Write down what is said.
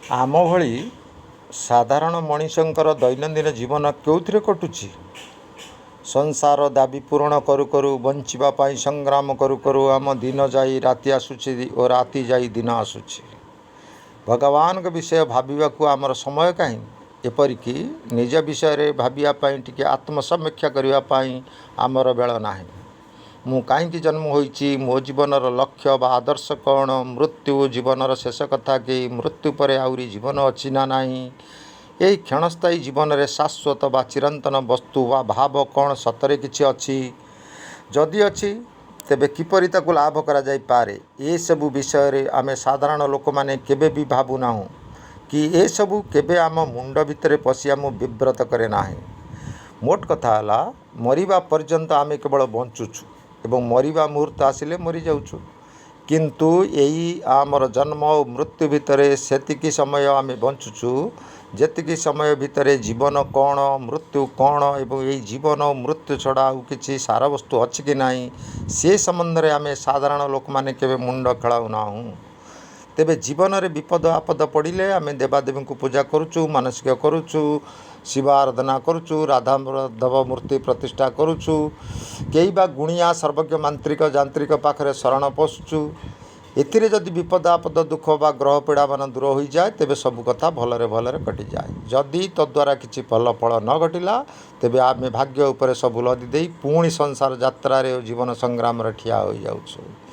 ଆମ ଭଳି ସାଧାରଣ ମଣିଷଙ୍କର ଦୈନନ୍ଦିନ ଜୀବନ କେଉଁଥିରେ କଟୁଛି? ସଂସାର ଦାବି ପୂରଣ କରୁ କରୁ, ବଞ୍ଚିବା ପାଇଁ ସଂଗ୍ରାମ କରୁ କରୁ ଆମ ଦିନ ଯାଇ ରାତି ଆସୁଛି ଓ ରାତି ଯାଇ ଦିନ ଆସୁଛି। ଭଗବାନଙ୍କ ବିଷୟ ଭାବିବାକୁ ଆମର ସମୟ କାହିଁ? ଏପରିକି ନିଜ ବିଷୟରେ ଭାବିବା ପାଇଁ, ଟିକେ ଆତ୍ମସମୀକ୍ଷା କରିବା ପାଇଁ ଆମର ବେଳ ନାହିଁ। ମୁଁ କାହିଁକି ଜନ୍ମ ହୋଇଛି? ମୋ ଜୀବନର ଲକ୍ଷ୍ୟ ବା ଆଦର୍ଶ କ'ଣ? ମୃତ୍ୟୁ ଜୀବନର ଶେଷ କଥା କି? ମୃତ୍ୟୁ ପରେ ଆହୁରି ଜୀବନ ଅଛି ନା ନାହିଁ? ଏହି କ୍ଷଣସ୍ଥାୟୀ ଜୀବନରେ ଶାଶ୍ୱତ ବା ଚିରନ୍ତନ ବସ୍ତୁ ବା ଭାବ କ'ଣ ସତରେ କିଛି ଅଛି? ଯଦି ଅଛି, ତେବେ କିପରି ତାକୁ ଲାଭ କରାଯାଇପାରେ? ଏସବୁ ବିଷୟରେ ଆମେ ସାଧାରଣ ଲୋକମାନେ କେବେ ବି ଭାବୁନାହୁଁ କି ଏସବୁ କେବେ ଆମ ମୁଣ୍ଡ ଭିତରେ ପଶି ଆମକୁ ବିବ୍ରତ କରେ ନାହିଁ। ମୋଟ କଥା ହେଲା, ମରିବା ପର୍ଯ୍ୟନ୍ତ ଆମେ କେବଳ ବଞ୍ଚୁଛୁ ଏବଂ ମରିବା ମୁହୂର୍ତ୍ତ ଆସିଲେ ମରିଯାଉଛୁ। କିନ୍ତୁ ଏଇ ଆମର ଜନ୍ମ ଓ ମୃତ୍ୟୁ ଭିତରେ ସେତିକି ସମୟ ଆମେ ବଞ୍ଚୁଛୁ, ଯେତିକି ସମୟ ଭିତରେ ଜୀବନ କ'ଣ, ମୃତ୍ୟୁ କ'ଣ ଏବଂ ଏଇ ଜୀବନ ଓ ମୃତ୍ୟୁ ଛଡ଼ା ଆଉ କିଛି ସାରବସ୍ତୁ ଅଛି କି ନାହିଁ, ସେ ସମ୍ବନ୍ଧରେ ଆମେ ସାଧାରଣ ଲୋକମାନେ କେବେ ମୁଣ୍ଡ ଖେଳାଉନାହୁଁ। ତେବେ ଜୀବନରେ ବିପଦ ଆପଦ ପଡ଼ିଲେ ଆମେ ଦେବାଦେବୀଙ୍କୁ ପୂଜା କରୁଛୁ, ମାନସିକ କରୁଛୁ, ଶିବ ଆରାଧନା କରୁଛୁ, ରାଧା ମାଧବ ମୂର୍ତ୍ତି ପ୍ରତିଷ୍ଠା କରୁଛୁ, କେହି ବା ଗୁଣିଆ, ସର୍ବଜ୍ଞ, ମାନ୍ତ୍ରିକ, ଯାନ୍ତ୍ରିକ ପାଖରେ ଶରଣ ପଶୁଛୁ। ଏଥିରେ ଯଦି ବିପଦ ଆପଦ, ଦୁଃଖ ବା ଗ୍ରହ ପୀଡ଼ାମାନ ଦୂର ହୋଇଯାଏ, ତେବେ ସବୁ କଥା ଭଲରେ ଭଲରେ କଟିଯାଏ। ଯଦି ତଦ୍ୱାରା କିଛି ଭଲ ଫଳ ନ ଘଟିଲା, ତେବେ ଆମେ ଭାଗ୍ୟ ଉପରେ ସବୁ ଲଦି ଦେଇ ପୁଣି ସଂସାର ଯାତ୍ରାରେ ଓ ଜୀବନ ସଂଗ୍ରାମରେ ଠିଆ ହୋଇଯାଉଛୁ।